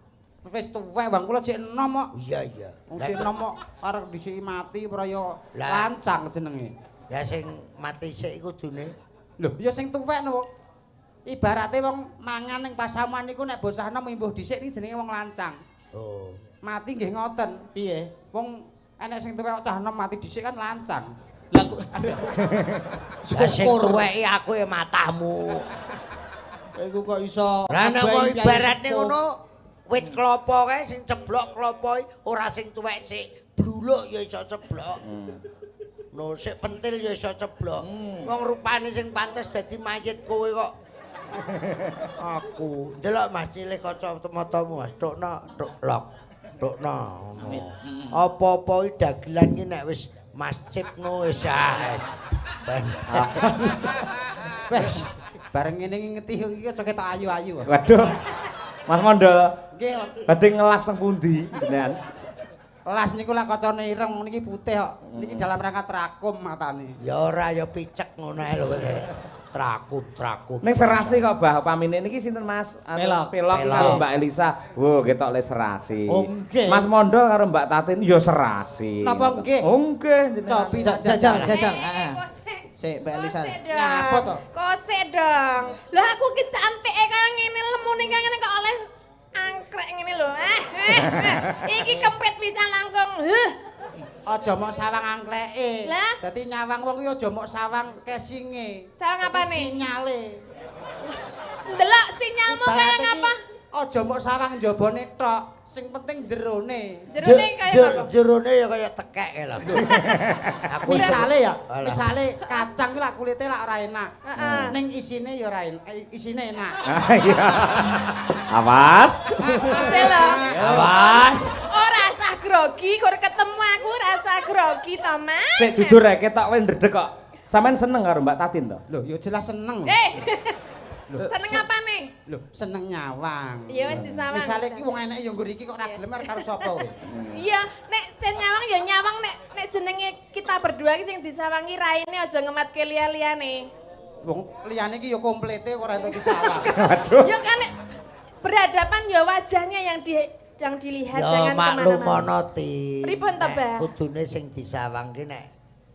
wis tuwek, wong kula jek enom kok. Iya iya. Wong jek enom kok arep dhisiki mati praya Lah. lancang jenenge. Lah sing mati sik iku kudune. Lho, ya sing tuwek no. Ibarate wong mangan ning pasamuan niku nek bocah enom imbuh dhisik niki jenenge wong lancang. Oh. Mati nggih ngoten. Piye? Wong enek sing tuwek kok cah enom mati dhisik kan lancang. Lah kok Lah sing tuweki aku ya matamu. iku kok iso Lah nek abahe kok piyayi ibaratne sepuh. ngono wit klopo kae sing ceblok klopo ora sing tuwek sik bluluk ya iso ceblok. No sik pentil ya iso ceblok. Wong rupane sing pantes dadi mayit kowe kok. Aku ndelok Mas cilik kaca matamu Mas tukno tuk lok. Tukno ngono. Apa-apa iki dagelan ki nek wis masjid no wis ah, wis. Ben. Wes, bareng ngene iki ngerti iki aja ketok ayu-ayu. Waduh. Mas Mondol, Nggih, badhe ngelas teng pundi jenengan? las niku lak kacane ireng niki putih kok. Niki dalam rangka trakum matane. Ya ora ya picek ngono ae lho kowe. Trakum trakum. Ning serasi kok Bah pamine niki sinten Mas? Anu, Pelok. Pelok Pelok. karo Mbak Elisa. Wo, ketok le serasi. Oh, nggih. Mas Mondol karo Mbak Tatin ya serasi. Napa nggih? Oh, nggih jenengan. Cobi tak Jajal, jajal. jajal. Eh, Heeh. kok sik. Sik, Mbak Elisa. Kok sik dong. Nyapa to? Kok sik dong. Lah aku ki cantik e kaya ngene lemune kaya ngene kok oleh angkrek ngene lho. Eh. Iki kempit pisan langsung. Huh. Aja mok sawang angkleke. Lah? Dadi nyawang wong kuwi aja mok sawang kesinge. Sawang apane? Sinyale. Ndelok sinyalmu kaya Ibarate ki ngapa? Aja mok sawang njabane tok, sing penting jerone. Jerone kaya ngapa? Jerone ya kaya tekek kae lho. Aku Misale ya, Alah. misale kacang ki lak kulite lak ora enak. Heeh. Ning isine ya ora enak, isine enak. Ah, iya. Awas. Kose lho. Awas. Ora usah grogi, kur ketemu aku ora usah grogi to, Mas. Sik jujur rek ketok kowe ndredeg kok. Sampeyan seneng karo Mbak Tatin to? Lho, ya jelas seneng. Eh. Seneng apane? Lho, seneng nyawang. Ya wis disawang. Misale ki wong eneke ya nggo iki kok ora gelem arep karo sapa kowe? Iya, nek jen nyawang ya nyawang nek nek jenenge kita berdua ki sing disawangi raine aja ngematke liya-liyane. Wong liyane iki ya komplete ora entuk disawang. Waduh. Ya kan nek berhadapan ya wajahnya yang di yang dilihat Ya jangan maklum kemana-mana. ana ti. Pripun to, Nek Bah? Kudune sing disawang ki nek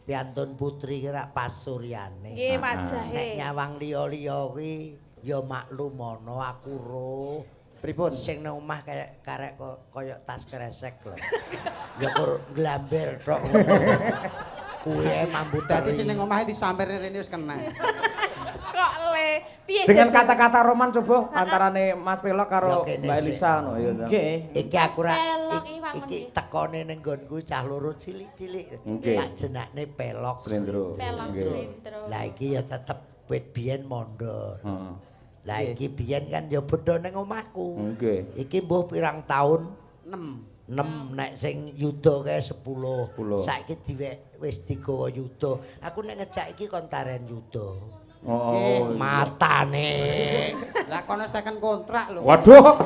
piantun putri ki rak pasuryane. Nggih, wajahe. Nek nyawang liya-liya kuwi ya maklum ana aku roh. Pripun? Sing nang omah kaya karek kaya tas kresek lho. Ya kur nglamber tok. Kuwi ae mambu Dadi teri. sing ning omahe disamper rene wis kena. Kok le piye Dengan jajal? kata-kata roman coba antarane Mas Pelok karo Ya, kene Mbak sik. Elisa ngono ya. ta. Nggih. Iki aku ra Pelok iwak iki mendhi. tekone ning nggonku cah loro cilik-cilik. Nggih. Tak jenakne pelok. Slendro. Pelok Nggih. slendro. Lah iki ya tetep wit biyen mondor. Heeh. Lah iki biyen kan ya bodho ning omahku. Nggih. Iki mbuh pirang taun 6. 6 nek sing yuda kae 10. 10. Saiki diwek wis digawa yuda. Aku nek ngejak iki kon taren yuda. Oh. Matane. Lah kono wis teken kontrak lho. Waduh.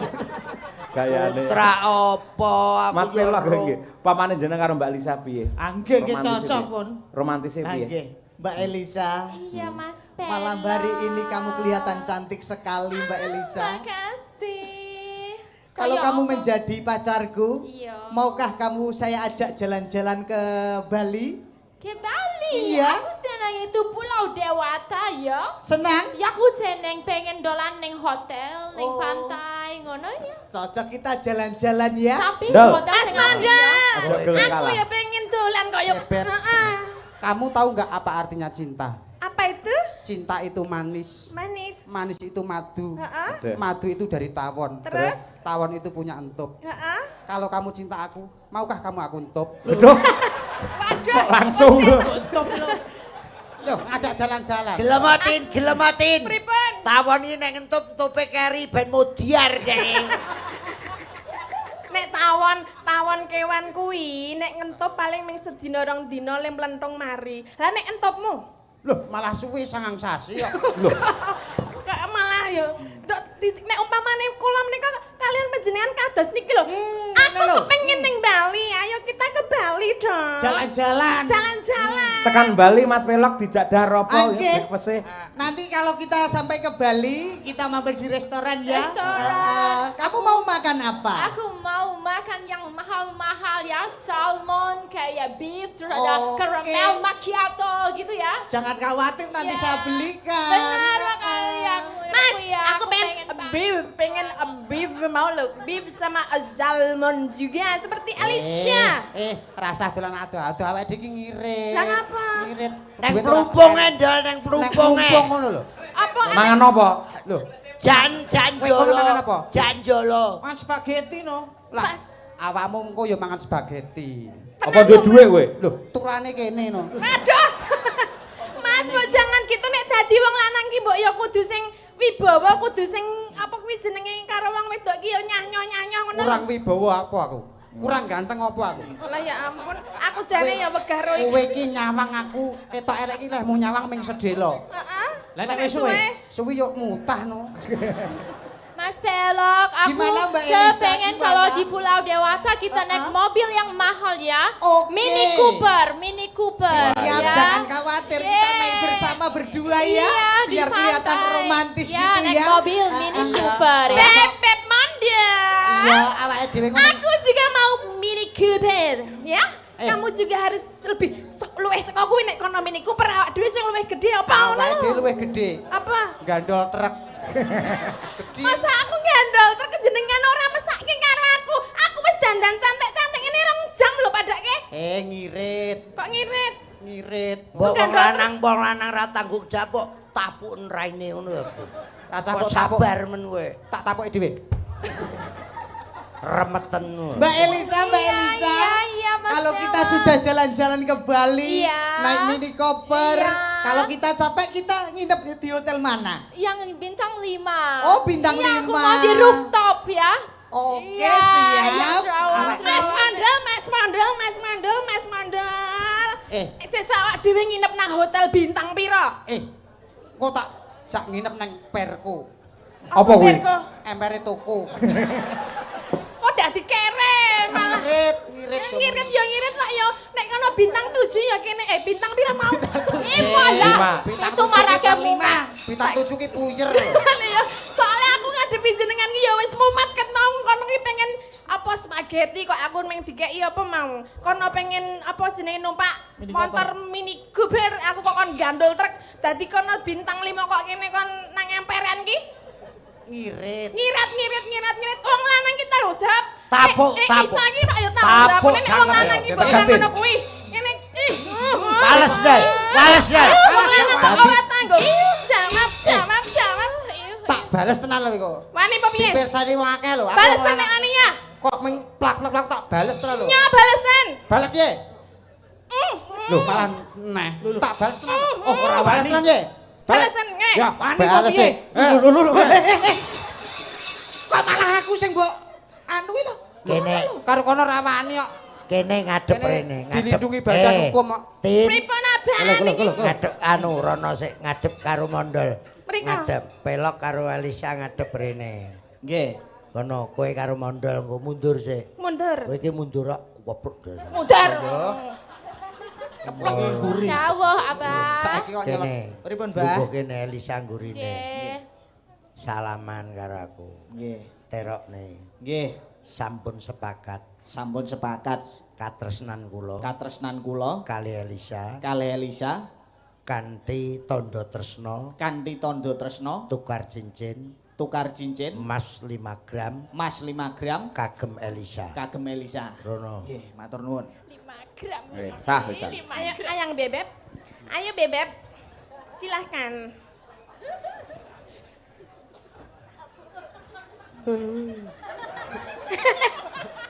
Gayane. Kontrak apa aku Mas ya Pelok ro. nggih. Pamane jeneng karo Mbak Lisa piye? Ah nggih nggih Romantise cocok piye? pun. Romantise Ah piye? nggih. Mbak Elisa. Iya, Mas Pelok. Malam hari ini kamu kelihatan cantik sekali, Mbak Elisa. Makasih. Kalau Kayak kamu apa? menjadi pacarku, Iya. maukah kamu saya ajak jalan-jalan ke Bali? Ke Bali. Iya. Aku seneng itu Pulau Dewata ya. Senang? Ya aku seneng pengen dolan neng hotel, neng Oh. pantai, ngono ya. Cocok kita jalan-jalan ya. Tapi Dol. hotel Mas sing Mandel. Aja gelem Aku kalah. ya pengen dolan kok ya. Beb. Heeh. Kamu tahu nggak apa artinya cinta? Apa itu? Cinta itu manis. Manis. Manis itu madu. Heeh. Aduh. Madu itu dari tawon. Terus? Tawon itu punya entup. Heeh. Kalau kamu cinta aku, maukah kamu aku entup? Aduh, Waduh. kok langsung. Tutup lo. Loh, ngajak jalan-jalan. Gelematin, gelematin. Pripun? Tawon iki nek ngentup entupe keri ben modiar deh. Nek tawon, tawon kewan kuwi nek ngentup paling ming sedina rong dina le mlentung mari. Lah nek entupmu? Loh, malah suwe 9 sasi kok. Loh, Kok malah yo. Dok, nek umpamane kula menika kalian panjenengan kados niki lho. Aku Ngene lho. kepengin ning Bali. Ayo kita ke Bali dong. Jalan-jalan. Jalan-jalan. Tekan Bali Mas Pelok dijak dahar apa ya Oke. breakfast e. Nanti kalau kita sampai ke Bali, kita mampir di restoran ya. Restoran. Kamu mau makan apa? Aku mau makan yang mahal-mahal ya, salmon kayak beef, terus ada Oke. caramel macchiato gitu ya. Jangan khawatir, nanti Ya. saya belikan. Benar sekali aku. Mas, ya, aku pengen banget. beef, pengen a beef mau lo, beef sama a salmon juga seperti Alicia. Rasah dolan adoh-adoh, awake dhewe iki ngirit. Lah ngapa? Ngirit. Neng Duit ora plumpung akeh. endol neng Neng plumpung. plumpung ngono lho. Apa Mangan apa? Loh, Jan jan Kowe kono jolo. mangan apa? Jan jolo. Mangan spaghetti no. Lah, awakmu engko ya mangan spaghetti. Apa duwe dhuwit kowe? Loh, turane kene no. Aduh. Mas, mbok jangan gitu nek dadi wong lanang ki mbok ya kudu sing wibawa, kudu sing apa kuwi jenenge karo wong wedok ki ya nyah-nyoh-nyah-nyoh ngono. Kurang wibawa apa aku? Kurang ganteng apa aku? Lah ya ampun, aku jane ya wegah ro iki. Kowe iki nyawang aku, ketok elek iki lehmu nyawang ming sedelo. Heeh. Lah nek Nek wis suwe. Suwi yo mutah no. Mas Pelok, aku Gimana, Mbak Elisa? kepengen Gimana? kalau di Pulau Dewata kita naik mobil yang mahal ya. Oke. Mini Cooper, Mini Cooper. Siap, ya. jangan khawatir, kita Yeay. naik bersama berdua ya. Iya, di biar kelihatan pantai. romantis ya, gitu naik ya. mobil Mini Cooper ya. Beb, Beb Manda. Iya, awake dhewe ngono. Aku juga mau Mini Cooper, ya. Eh. Kamu juga harus lebih luwih saka kuwi nek kono Mini Cooper awak dhewe sing luwih gede apa ngono? Awake dhewe luwih gede. Apa? Gandol truk. Gede. Masa aku gandol truk jenengan ora mesake karo aku. Aku wis dandan cantik-cantik ini 2 jam lho padake. Ngirit, Kok ngirit? Ngirit. Mbok wong Gandol truk. lanang, wong lanang ra tanggung jawab kok tapuken raine ngono ya. Rasah Kok kok tapuk. sabar men kowe. Tak tapuki dhewe. Remeten. Mbak Elisa, Mbak Iya, Elisa. iya, Mas Kalau kita Dewa. sudah jalan-jalan ke Bali, Iya. naik Mini Cooper, Iya. kalau kita capek kita nginep di hotel mana? Yang bintang 5. Oh, bintang Iya, aku 5. mau di rooftop ya. Oke, Iya, siap. iya, terawang, Mas terawang. Mandel, Mas Mandel, Mas Mandel, Mas Mandel. Eh. Sesuk awak dhewe nginep nang hotel bintang piro? Kok tak jak nginep nang perku. Apa kuwi? Perko? Empere toko. Kok dadi kere malah. Ngirit, ngirit. Ngirit ya ngirit lah ya. Nek kono bintang 7 ya kene bintang piro mau? Lima lah. Lima. Bintang Itu tujuh ki marake lima. Bintang 7 ki puyer. Lah ya, soalnya aku ngadepi jenengan ki ya wis mumat ket mau kono ki pengen apa spaghetti kok aku meng dikeki apa mau. Kono pengen apa jenenge numpak Mini motor Mini Cooper aku kok kon gandol truk. Dadi kono bintang 5 kok kene kon nang emperan ki. Ngirit. Ngirit ngirit ngirit ngirit wong lanang ki tanggung jawab. Tapuk, Nek tapuk. iso ki rak ya tanggung jawab. Tapuk, Nek wong jangan. lanang ki mbok Kita ganti. ngono kuwi. Ngene ih. Males deh, males deh. Wong lanang kok Dadi- ora tanggung jawab, jawab, jawab. Tak bales tenan lho iku. Wani apa piye? Dipirsani wong akeh lho. Aku Balesan wong nek lanang. wani ya. Kok meng plak plak plak tak bales tenan lho. Nya balesan. Bales piye? Mm. Lho malah neh. Tak bales tenan. Oh, ora Bales wani. tenan piye? Bales. Balesan nge. Ya, Wani kok bales piye? e. Lho lho lho. Eh. Kok malah aku sing mbok anu iki lho. Kene Karo kono ra wani kok. kene ngadep Kene rene, ngadep. dilindungi badan hukum kok. Tin, Pripun abang Lho lho iki? lho. ngadep anu rono sik ngadep karo mondol. Mriko. Ngadep pelok karo Elisa ngadep rene. Nggih. Kono kowe karo mondol engko mundur sik. Mundur. Kowe iki mundur kok kepruk. Mundur. Gurih. Dawuh, Abah. Saiki kok nyelot. Kene. Pripun, Mbah? Lungguh kene Elisa nggurine. Nggih. Salaman karo aku. Nggih. Terokne. Nggih. Sampun sepakat Sampun sepakat katresnan kula katresnan kula kali Elisa kali Elisa kanthi tandha tresna kanthi tandha tresna tukar cincin tukar cincin emas 5 gram emas 5 gram kagem Elisa. kagem Elisa. Rono. Nggih, matur nuwun. 5 gram. Sah wis. 5 Ayo gram. ayang bebeb. Ayo bebeb. Silahkan.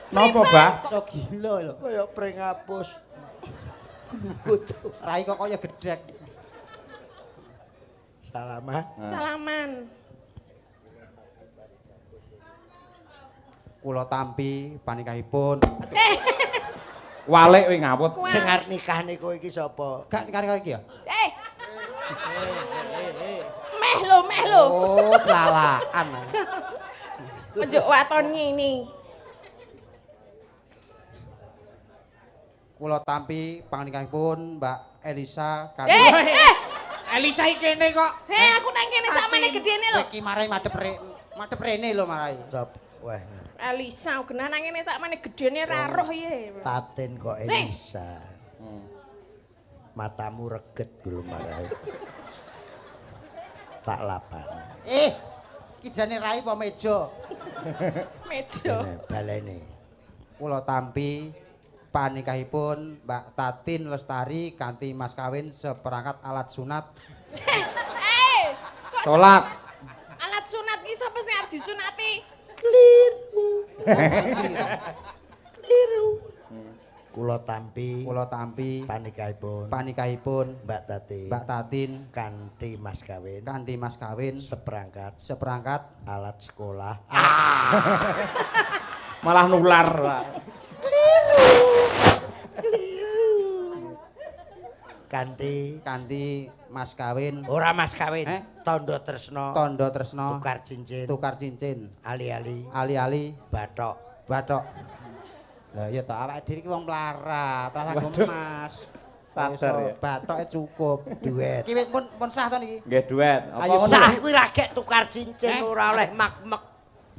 Napa, Mbah? Iso gila lho. Kaya pring hapus. Glugut. Rai kok kaya gedhek. Salaman. Salaman. Kula tampi panikahipun. Walik kuwi ngawut. Kuat. Sing arep nikahne kowe iki sapa? Gak nikah iki ya? Eh. Meh lo, meh lo. Oh, celalaan. Ojo waton ngene. Kula tampi panikahipun Mbak Elisa kanthi Eh, eh, Elisa iki kene kok. eh aku nang kene sakmene gedene lho. Iki marai madhep madhep rene lho marai. Sop. Wah, Elisa genah nang kene sakmene gedene ra roh ye. Tatin kok Elisa. Matamu reget belum marai. Tak lapan. Eh, iki jane rai apa meja? Meja. Kene, Balene. Kula tampi panikahipun Mbak Tatin Lestari kanthi mas kawin seperangkat alat sunat. Eh, kok Salat. alat sunat ki sapa sing arep disunati? Keliru. Keliru. Kula tampi Kula tampi panikahipun panikahipun Mbak Tatin Mbak Tatin kanthi mas kawin kanthi mas kawin seperangkat seperangkat alat sekolah. Malah nular. Kanthi kanthi mas kawin ora mas kawin, Eh? tandha tresna, tandha tresna tukar cincin, tukar cincin ali-ali, ali-ali bathok. bathok. Lah iya to awake dhewe iki wong mlarat, ra nganggo Waduh. emas. Sadar ya. Bathoke cukup. Duet. Iki wis pun sah to niki? Nggih duet. Apa Ayo, ngono? Sah kuwi lagek tukar cincin Eh? ora oleh mak-mek.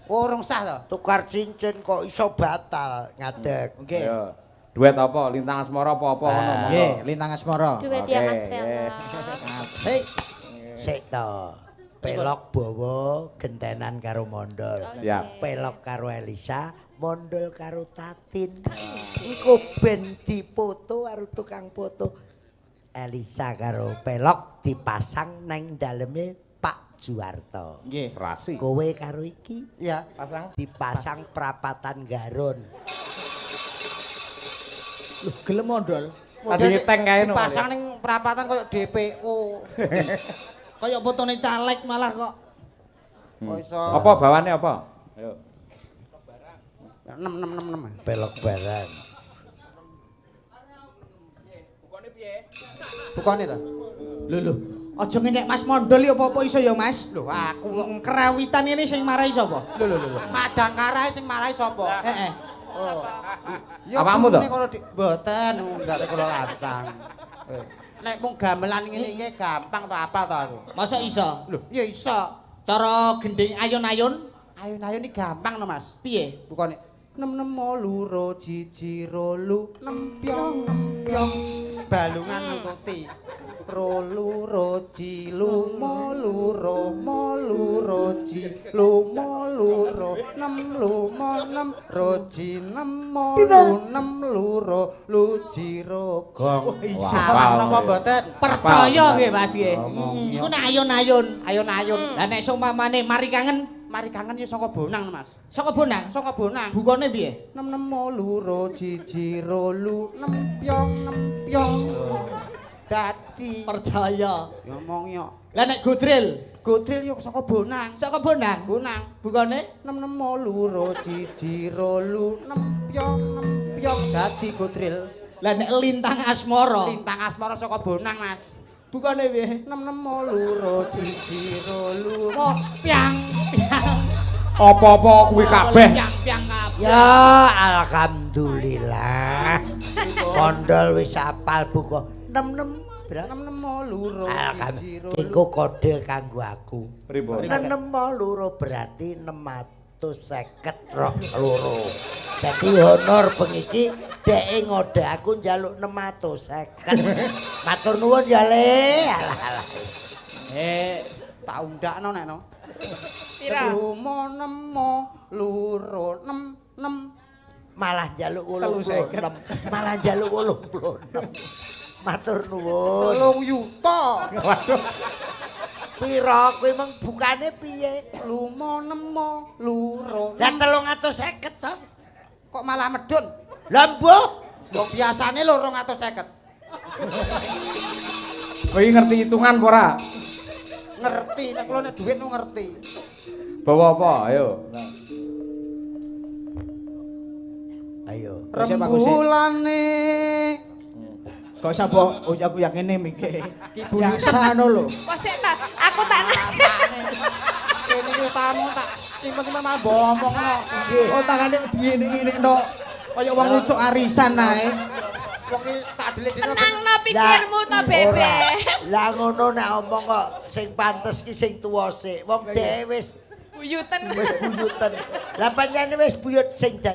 Urung sah to? Tukar cincin kok iso batal ngadeg. Nggih. Ayo. Duet apa? Lintang Asmara apa-apa ngono monggo. Nggih, Lintang Asmara. Duet ya Mas Oke, Pelok. Asik. Sik to. Pelok bawa gentenan karo mondol. Oh, Siap. Pelok karo Elisa, mondol karo Tatin. Engko ben dipoto karo tukang foto. Elisa karo pelok dipasang neng daleme Pak Juwarto. Nggih. Serasi. Kowe karo iki Iya. Pasang. dipasang prapatan Garon. Lho, gelem mondol. Tadi tank kae no. Dipasang ning perapatan koyo DPO. Kaya fotone caleg malah kok. Kok iso Apa bawane apa? Ayo. 6 6 6 6. Pelok barang. Bukane to? Lho lho, aja ngenyek Mas Mondol ya apa-apa iso ya Mas. Lho aku kok Kerawitan ini sing marai sapa? lho lho lho. Madangkara sing marai sapa? Heeh. Ya Awakmu to? gurune kono mboten ndake kula lantang. Nek mung gamelan ngene iki gampang to apal to aku. Masa iso? Lho, ya iso. Cara gending ayun-ayun Ayun-ayun iki gampang no Mas. piye? Bukane 6 6 loro 1 2 6 pyong 6 pyong balungan nututi. Ro loro ji lumo loro mo loro ji lumo loro nem lumo nem ro ji nem mo lu nem loro lu ji ro gong. Salah napa mboten? Percaya nggih Mas nggih. Ngomong, Iku nek ayun-ayun. Ayun-ayun. Lah nek sumamane mari kangen Mari kangen ya saka bonang Mas. saka bonang. Saka bonang. Bukane piye? Nem nem loro ji ro lu nem pyong nem pyong. Dadi Percaya. ngomong yo. Lah nek godril Godril yo saka bonang. saka bonang. Bonang. Bukane Nem nem loro ji ro lu nem pyong nem pyong dadi godril. lah nek lintang asmara. Lintang asmara saka bonang Mas. Bukane piye? Nem nem loro ji ro lu Oh, piang piang. Apa-apa kuwi kabeh. Piang piang kabeh. Ya alhamdulillah. Kondol wis apal buka. 66 berapa? 6 loro siji ro. Engko kode kanggo aku. Pripun? 6 loro berarti 650 rok loro. Dadi honor bengi iki dheke ngode aku njaluk 650. Matur nuwun ya Le. Alah alah. Tak undakno nek no. Pira? Limo nemo loro nem nem. Malah njaluk 86. Malah njaluk 86. Matur nuwun. 3 yuta. Waduh. Pira kowe meng bukane piye? Limo nemo loro. Lah 350 to. Kok malah medun? Lah mbuh. Wong biasane lho 250. Kowe ngerti hitungan apa ora? Ngerti nek kula nek dhuwit nu ngerti. Bawa apa? Ayo. Ayo. Rembulane Gak usah mbok aku yang ngene mikir. Ki buyut Biasa ngono lho. Kok sik ta? Aku tak nak. Kene iki tamu tak simpen-simpen malah mbok omongno. Oh tangane diene-ene tok. Kaya wong ucuk arisan ae. Wong iki tak delik-delik. Tenangno pikirmu to, Bebe. Lah ngono nek omong kok sing pantes ki sing tuwa sik. Wong dhewe wis Buyuten. wis buyuten. Lah pancene wis buyut sing